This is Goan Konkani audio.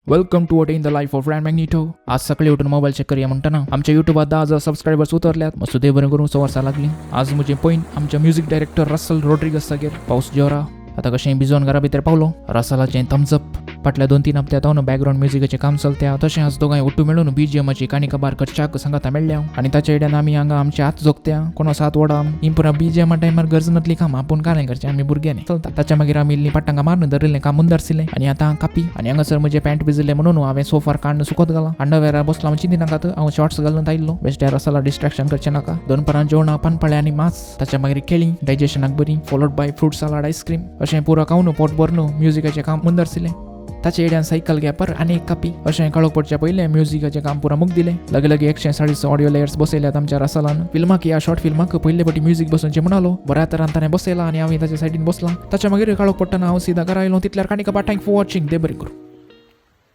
Welcome to a day in the life of Ryan Magneto. आज सकाळी उठून मोबाईल चेक करूया म्हणताना आमच्या युट्यूबात 10,000 सबस्क्रायबर्स उतरल्यात. मस्त देव बरें करून 100 वर्सां लागली. आज म्हजे पयन आमच्या म्युझिक डायरेक्टर रसल रोड्रिगसागेर. पावस जोरा आतां कशें भिजोवन घरा भितर पावलो. रसलाचें थम्सअप. फाटल्या 2-3 हप्त्यात हांव बॅकग्राऊंड म्युझिकाचें काम चलता. तशें आज दोगांय ಒಟ್ಟು मेळून बीजीएमाची काणी कबार करच्याक सांगाता मेळ्ळ्या आनी ताच्या आयडियान आमी हांगा आमचे हात जोगत्या कोणो सात वडा ही पुरा बीजीएमा टायमार गरज नातली काम आपूण कांय करचें आमी भुरग्यांनी चलता. ताच्या मागीर आमी इल्ली पट्टांगा मारून धरिल्लें काम मुंदारसिलें आनी आतां कापी आनी हांगासर म्हजें पॅन्ट भिजिल्लें म्हणून हांवें सोफार काडून सुकत घालां. अंडरवेरार बसलो हांव चिंती नाकात. हांव शॉर्ट्स घालून आयिल्लो बेश्ट्या रसाला डिस्ट्रॅक्शन करचें नाका. दनपरां जेवणां पानपाळे आनी मास, ताच्या मागीर केळी डायजेशनाक बरी, followed by fruit salad, ice cream. अशें पुरो खावन पोट भरून म्युझिकाचें काम मुंदारसिलें. ताच्या एड्यान सायकल गॅपर आनी एक कापी. अशें काळोख पडच्या पयलें म्युझिकाचें काम पुरा मुक दिलें. लगे लगे 140 ऑडियो लेयर्स बसयल्यात आमच्या रसालान. फिल्माक ह्या शॉर्ट फिल्माक पयले फावटी म्युझिक बसोवचें म्हणालो. बऱ्या तरान ताणें बसयला आनी हांवें ताच्या सायडीन बसलां. ताच्या मागीर काळोख पडटना हांव सिदा घरा आयलो. तितल्यार काणी कबा. Thank for watching. देव बरें करूं.